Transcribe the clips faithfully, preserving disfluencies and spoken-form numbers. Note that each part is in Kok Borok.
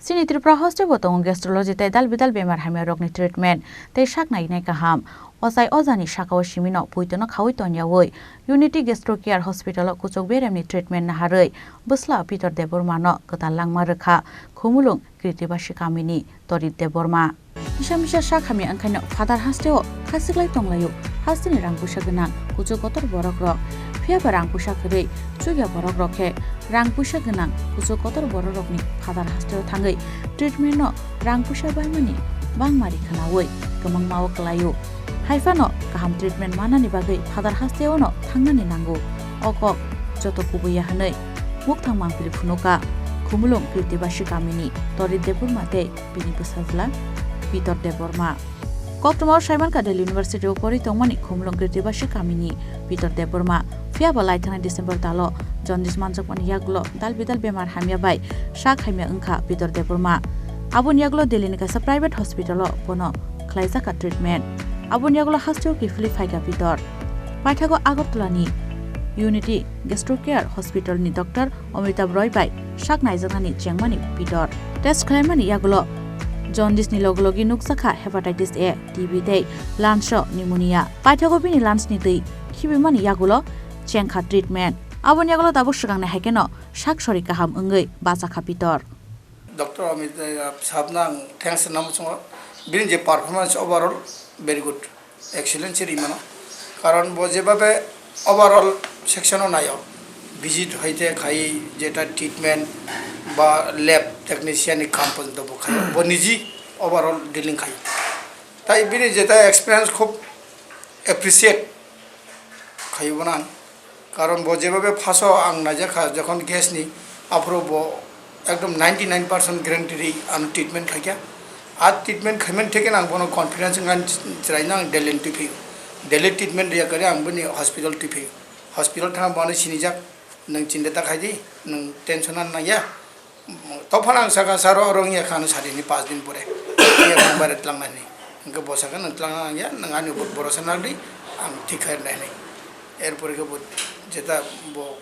Chini Tripura hasteo bo tongo gastrology tei dal bidal bemar hamya rokni treatment tei sak nainai kaham. Ochai ojani sakao simino puitono khaui tonyaui Unity Gastro Care Hospital o kuchuk beremni treatment naharwi bwsla Pitor Debbarma no kwtal langma rwkha Khumulwng Kirtibasi kamini Torit Debbarma. Kisa misa sak hamya wngkhaino Father hasteo khasiklai tonglaio hasteni rang puisa gwnang kuchuk kotor borok rok. Phiya ba rang puisa kwrwi chukya borok rok khe rang puisa gwnang kuchuk kotor borok rokni Father hasteo thangwi treatment no rang puisa baimani bangmari khwnaui kwmangmao kwlaio. Haiphano kaham treatment manani bagwi Father hasteo no thangnani nango. O kok joto kubui ya hwnwi mukthang mangpili phunuka Khumulwng Kirtibasi kamini Torit Debbarma tei bini bwsajla Pitor Debbarma. Koktwmao saimankha Delhi University o pori tongmani Khumulwng Kirtibasi kamini Pitor Debbarma. Phiya ba lai thangnai December talo jaundice manjakmani yagulo dal bidal bemar hamya bai sak hamya wngkha Pitor Debbarma. Aboni yagulo Delhi ni kaisa private hospital o bono khlaijakha treatment. Aboni yagulo hasteo kiphilwi phaikha Pitor. Paithago Agartala ni Unity Gastro Care Hospital ni doctor Amitabh Roy bai sak naijaknani chengmani Pitor. Test khlaimani yagulo jaundice ni logi logi nukjakha hepatitis A, T B tei lungs o pneumonia. Paithago bini lungs ni twi khibimani yagulo chengkha treatment. Aboni yagulo tabuk swkangni hai kheno sak sori kaham wngwi bachakha Pitor. Doctor Amit, eh, sabno ang thanks namo chungo. Bini je performance overall very good. Excellent se rimano. Karon bo jebabe overall section o nayo, visit hoite khai jeta treatment ba lab technician ni kam porjonto bo khai. Bo niji overall dealing khai. Tai bini jeta experience khub appreciate khai bono ang. Karon bo jebabe first o ang naijakha jokhon gas ni, aphuru bo ekdom ninety nine percent guarantee ri ano treatment khaikha. A treatment khaimani theke ang bono confidence wngkha, chwraino ang Delhi twi phio. Delhi treatment riya kare ang bini hospital twi phio. Hospital thangna bono sinijak, nwng chinta ta khaidi, nwng tension nangya. Tophano ang saka saro oro wngya kha ano sadini pas din pore. Wngya kha ang baire tlangnani. Hwnkhe bo saka nwng tlangna nangya, nwng ani upor borosa nangdi, ang thik khai rwnai hinwi. Erpore khe bo jeta bo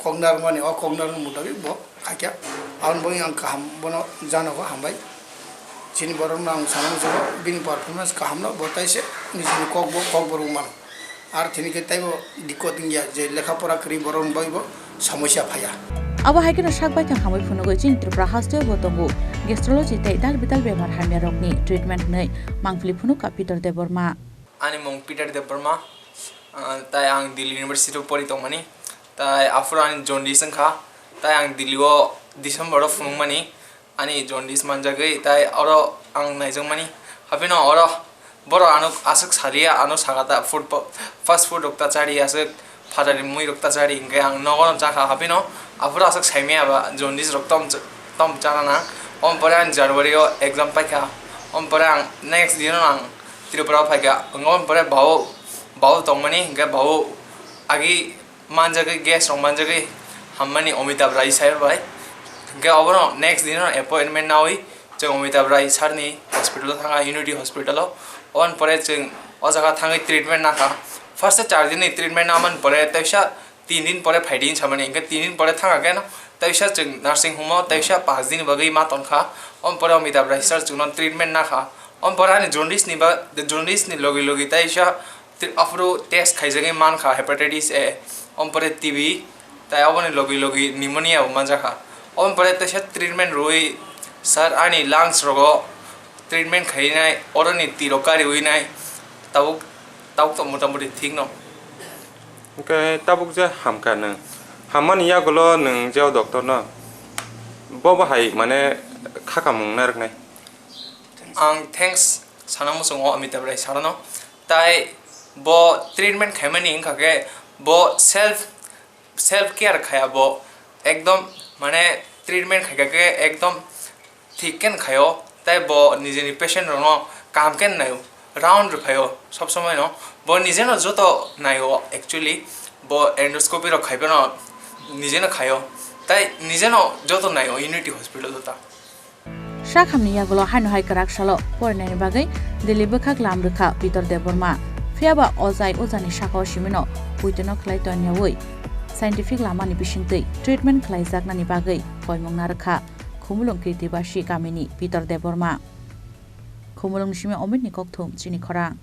kok narwkmani, o kok narwkmani mutabik bo khaikha. Aboni bagwi ang kaham bono janogo hambai. Chini borokno ang sana muchungo bini performance kahamno bo taise nijini kok bo kok borok mano. Ar tini khe taibo dikko wngya je lekha pora kwrwi borok bagwi bo somosya phaiya. Abo hai kheno sak baithang hamwi phunugwi chini Tripura hasteo bo tongo gastrology tei dal bidal bemar hamya rokni treatment hwnwi mangpili phunukha Pitor Debbarma. Ani mung Peter Debbarma, ah, tai ang Delhi University o pori tongmani, tai aphuru ani jaundice wngkha, tai ang Delhi o December o phunukmani, ani jaundice manjagwi, tai oro ang naijakmani. Haphino oro borok ano aswk saliya, ano sakha ta food po-, fast food rok ta chari aswk, phatani mui rok ta chari, hinkhe ang nogo no chakha. Haphino aphuru aswk saimaya ba jaundice rok tom ch-, tom chana nang. Om pore ang January o exam paikha, om pore ang next din o ang Tripura o phaikha, wngkha, om pore bau, bau tongmani, hinkhe bau agi manjagwi, gas rok manjagwi hammani Amitabh Rai sir bai. Hinkhe obono next din o appointment naui chwng Amitabh Rai sir ni hospital o thangkha, Unity Hospital o. Oboni pore chwng o jaga thangwi treatment nakha. First o char din ni treatment namani pore teisa tin din pore phaidi hinwi samani, hinkhe tin din pore thangkha khe no teisa chwng nursing home o teisa paanch din ni bagwi ma tongkha. Oboni pore Amitabh Rai sir chwngno treatment nakha. Oboni pore ani jaundice ni ba, jaundice ni logi logi teisa Tri-, aphuru test khaijagwi mankha hepatitis A, ompore T B, tai oboni logi logi pneumonia bo manjakha. Oboni pore teisa treatment rwui sir ani lungs rogo treatment khainai, oroni twi rok kariui nai, tabuk, tabuk to motamoti thik no. Hwnkhe tabuk je hamkha nwng, hammani yagulo nwng je o doctor no, bo bahai mane khakamung narwknai. Ang thanks sana muchungo Amitabh Rai sir no. Tai bo treatment khaimani wngkha khe bo self, self care khaya bo ekdom, mane treatment khaikha khe ekdom thik khe khaio, tai bo nijeni patient rokno kaham khe naio, round rwphaio sob somoi no. Bo nijeno joto naio actually, bo endoscopy rok khaiphano nijeno khaio, tai nijeno joto naio Unity Hospital o ta. Sakhamni yagulo haino hai kwrak salo porinaini bagwi Delhi bwkhak lam rwkha Pitor Debbarma. Phiyaba ojai ojani sakao simino puitwino khlai tonyaui scientific lamani bisingtwi treatment khlaijaknani bagwi koimung narwkha. Khumulwng Kirtibasi kamini Pitor Debbarma. Khumulwng simi Omitni kokthum chini khorang.